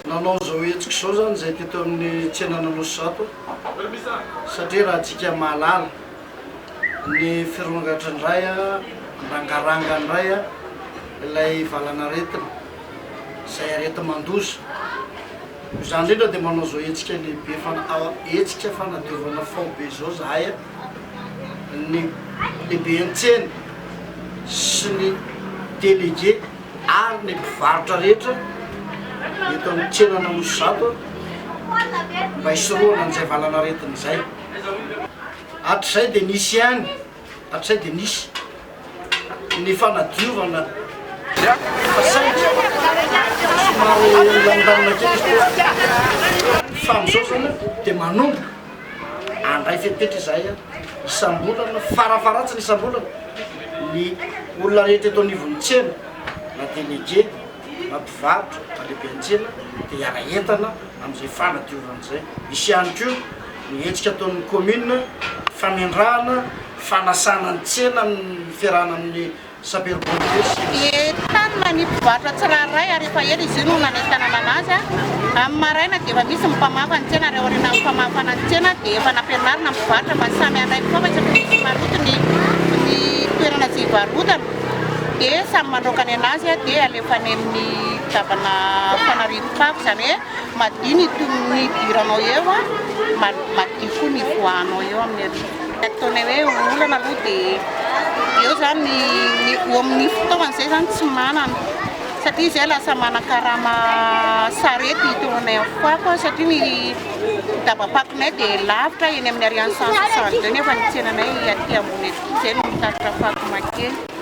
Nanao izao hetsika izao izany izay teto amin'ny tsenan'Anosizato satria raha antsika mahalala ny firongatry indray, mirangaranga indray ilay valanaretina izay areti-mandoza. Noho izany indrindra dia manao izao hetsika lehibe hetsika fanadiovana faobe izao izahay, ny lehiben'ny tsena sy ny délégué ary ny mpivarotra rehetra eto amin'ny tsenan'Anosizato mba hisorohana an'izay valanaretina izay. Hatrizay dia nisy ihany, hatrizay dia nisy ny fanadiovana fa saingy somary milamindamina kely izy teo fa amin'izao izany dia manomboka handray fepetra izahay isam-bolana, farafaharatsiny isam-bolana ny olona rehetra eto anivon'ny tsena na délégué na mpivarotra na lehiben'ny tsena dia hiara-hientana amin'izay fanadiovana izay. Misy ihany koa ny hetsika ataon'ny commune, fanendrahana, fanasana ny tsena amin'ny fiarahana amin'ny sapeur pompier sy ny. Entanina ny mpivarotra tsirairay ary efa ela izy io no nanentanana anazy. Amin'ny maraina dia efa misy ny mpamafa ny tsena ary aorianan'ny famafana ny tsena dia efa nampianarina ny mpivarotra mba samy handray ny fomba satria misy maloto ny ny toerana izay ivarotana dia samy mandraoka ny anazy dia alefa any amin'ny dabana fanariam-pako izany hoe Madio ny ny idiranao eo an, madio koa ny ivoahanao eo amin'ny hariva. Ny ataonay hoe olana aloha dia eo izany ny eo amin'ny fitaovana izay izany tsy manana satria izay lasa manakarama sarety hitoronay amin'ny fako satria ny dabam-pakonay dia lavitra eny amin'ny Ariane 162 nefa ny tsenanay aty ambony aty izay no mitatitra fako mankeny.